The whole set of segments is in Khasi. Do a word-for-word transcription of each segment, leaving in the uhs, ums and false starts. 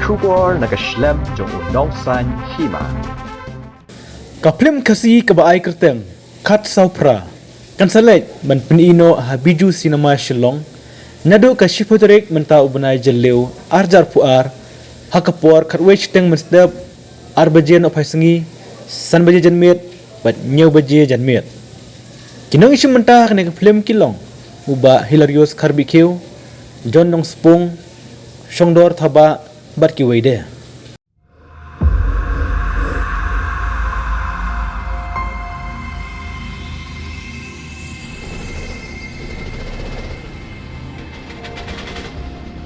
Khubor na ka shlem jong u Nongsaiñ Hima. Ka phlim Khasi kaba ai kyrteng Khatsaw Phra kan sa leit ban pyni noh ha Bijou Cinema Shillong naduh ka shiphew tarik mynta u bnai Jylliew arhajar arphew ar, ha ka por khatwei shiteng mynstep, ar baje nohphai sngi, san baje janmiet bad hynñiew baje janmiet. Ki nongïashim bynta ha kane ka phlim ki long u Bah Hilarius Kharbihkhiew, John Nongspung, Shongdor Thabah bad kiwei de.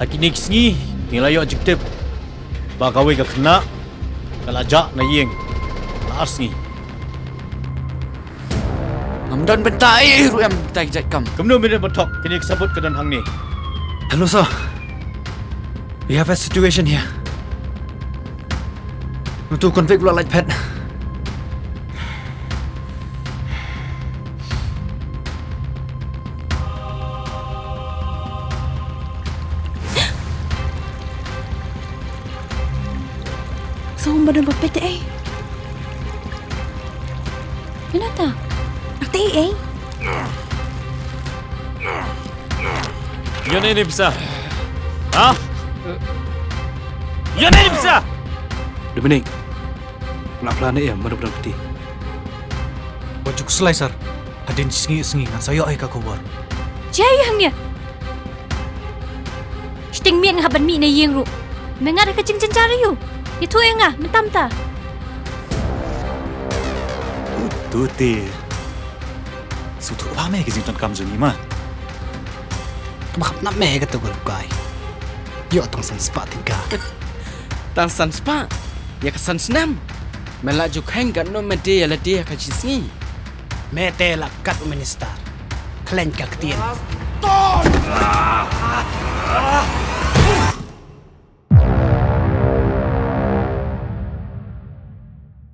Ha kine ki sngi ngi la ïoh jingtip ba kawei ka khynnah ka la jah na ïing la ar sngi. Ngam don bynta ei ei ruh em, bynta ki jait kam. Kumno mynta ban thok, kine ki sabut ka don hangne. Hello sir. We have a situation here. Uto u convict u la lait phet. Sngewbha don ba peit ei. Mynta. Ate ei. Ïa ne ni pisa. Ha? Ïa ne ni pisa. Dominic. Nga phla ne em, mano ba dang kti. Wat ju khuslai sir. Hadien shi sngi sngi ngan sa ïoh ïa ka khubor. Jia ïa hangne. Shiteng miet nga hap ban mih na ïing ruh. Me ngat ha ka jingjynjar aïu? Ïathuh ïa nga mynta mynta. Uto te. Sngewthuh bha me ka jingdonkam jong ngi ma. Kam khap nap me ïa kato ka rukai. Ïoh tang san spah tyngka. Tang san spah ïa ka san snem. Me la ju kheiñ katno me die ïa lade ha ka shi sngi. Me te la kat u minister. Khlaiñ ka ktien.